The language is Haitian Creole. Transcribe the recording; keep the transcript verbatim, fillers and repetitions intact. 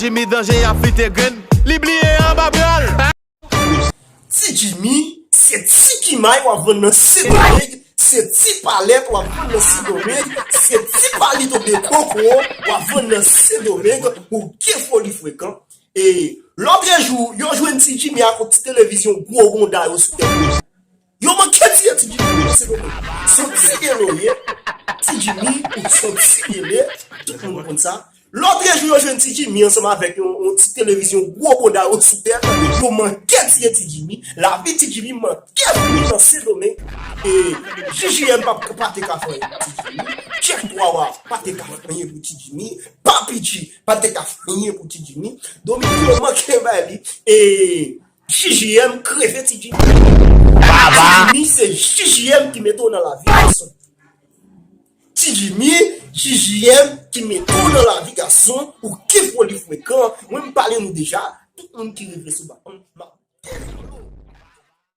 Jimmy Danje ap flite grenn, li bliye anba bra l. Ti Jimmy, se ti kimay w ap vann nan Sendomeng, se ti palèt w ap vann nan Sendomeng, se ti palito de koko w ap vann nan Sendomeng, ou gen foli frekan. E lòtrejou, yo jwenn Ti Jimmy ak yon ti televizyon gwo bonda yo sou tèt li. Yo manke tiye Ti Jimmy, se yon ti gelo ye. Ti Jimmy, ou se yon ti gele, tout moun konn sa. Lòtrejou, yo jwenn Ti Jimmy ansanm avèk yon, yon ti televizyon gwo bonda yo sou tèt. Yo manke tiye Ti Jimmy. Lavi Ti Jimmy manke fini nan Sendomeng. E J J M pa, pa te ka fè anyen pou Ti Jimmy. Chèk twa wa pa te ka fè anyen pou Ti Jimmy. Papi G pa te ka fè anyen pou Ti Jimmy. Dominik yo manke bay li. E J J M kreve Ti Jimmy. Ti Jimmy se J J M ki mete w nan lavi gason. Ti Jimmy, J J M ki mete w nan lavi gason, ou ki foli frekan, mwen m pale nou deja, tout moun ki reve sou ba, m, m,